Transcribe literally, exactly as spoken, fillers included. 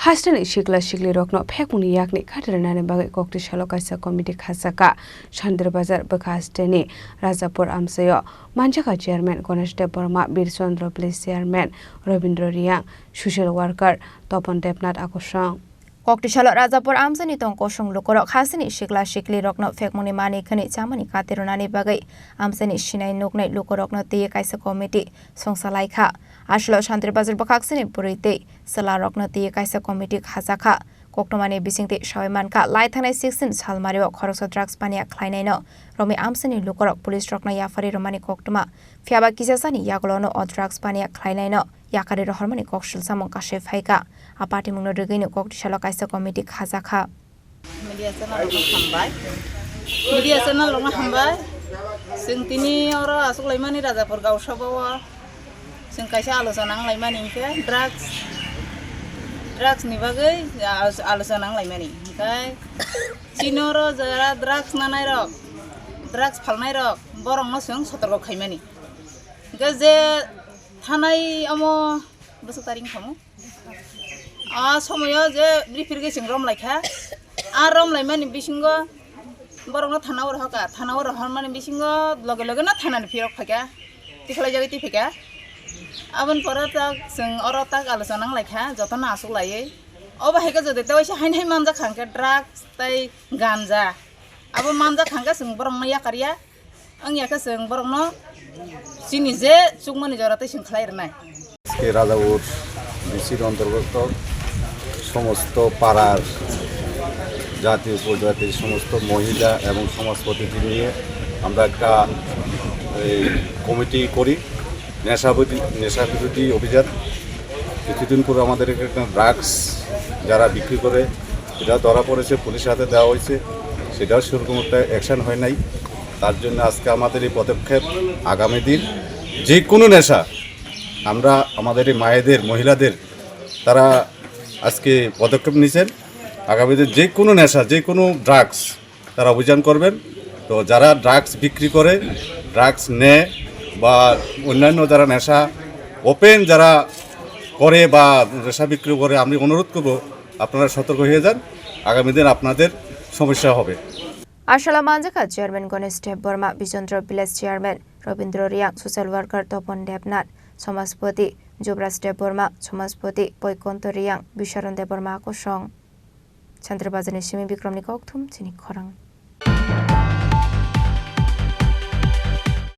Hasteni sikla siklirokno phekmungni yakni khatirnani bagwi koktwisalo kaisa committee khajak kha. Shantir Bazar bwkha hasteni Rajapur amchaio manjakha chairman Ganesh Debbarma, Bir Chandra Village chairman Robindra Riyang, social worker Topon Debnath Akosong. Koktwisalo Rajapur amchaini tong kosong lukurok hasteni sikla siklirokno phekmungni manwi khwnwi chamani katirwnani bagwi amchaini sinai nuknai lukurokno twiwi kaisa committee songsa lai kha. Aswlao Shantir Bazar bwkhaksini bwrwi tei chwlarokno twiwi kaisa committee khajak kha. Koktwmani bisingtwi sawi mankha, lai thangnai sixteen salmario khoroksa drugs paniya khlainaino romwi amchaini lukurok police rokno yapharwi rwmani koktwma, phiyaba kisasani yagulono o drugs paniya khlainaino yakarwi rohormani kok silsamung kasui phaikha. A patimungno rwgwino koktwisalo kaisa committee khajak kha. Media channel rokno hambai. Media channel rokno hambai. Chwng tini oro achuk laimani Rajapur gausaba o chwng kaisa alochona wng laimani hinkhe drugs, drugs ni bagwi alochona wng laimani. Hinkhe chini oro jara drugs nanai rok, drugs phalnai rok, borokno chwng sotorko khaimani. Hinkhe je thanai omo bwswk taring khamu. A somoyo je referee khe chwng rom lai kha. A rom laimani bisingo borokno thana o rohor kha. Thana o rohormani bisingo loge loge no thanani phirok phai kha. Tikhlai jagwi twi phai kha. Aboni pore tak chwng oro tak alochona wng lai kha, jotono achuk laiwi. Obo hai khe jodi tei waisa haino hai manjak kha hwnkhe drugs tei ganja. Abo manjak kha hwnkhe chwng borokno yakar ya. Wngya khe chwng borokno chini je chukmani jora tei chwng khlai rwnai. আজকে রাজাপুর ডিসির অন্তর্গত সমস্ত পাড়ার জাতি উপজাতির সমস্ত মহিলা এবং সমাজ প্রতিনিধি নিয়ে আমরা একটা এই কমিটি করি, নেশা বিরোধী, নেশা বিরোধী অভিযান। কিছুদিন পূর্বে আমাদের এখানে একটা ড্রাগস যারা বিক্রি করে, এটা ধরা পড়েছে, পুলিশের হাতে দেওয়া হয়েছে, সেটাও সেরকম একটা অ্যাকশন হয় নাই। তার জন্য আজকে আমাদের এই পদক্ষেপ। আগামী দিন যে কোনো নেশা, আমরা আমাদের এই মায়েদের, মহিলাদের, তারা আজকে পদক্ষেপ নিয়েছেন। আগামী দিন যে কোনো নেশা, যে কোনো ড্রাগস তারা অভিযান করবেন। তো যারা ড্রাগস বিক্রি করে, ড্রাগস নেয় বা অন্যান্য যারা নেশা ওপেন যারা করে বা নেশা বিক্রি করে, আমি অনুরোধ করব আপনারা সতর্ক হয়ে যান, আগামী দিন আপনাদের সমস্যা হবে। Aswlao manjakha chairman Ganesh Debbarma, Bichandra village chairman Robindra Riyang, social worker Topon Debnath, somajpoti Jubraj Debbarma, somajpoti Boikonto Riyang, Bisharon Debbarma kosong. Shantir Bazarni simi Bikramni kokthum chini khorang.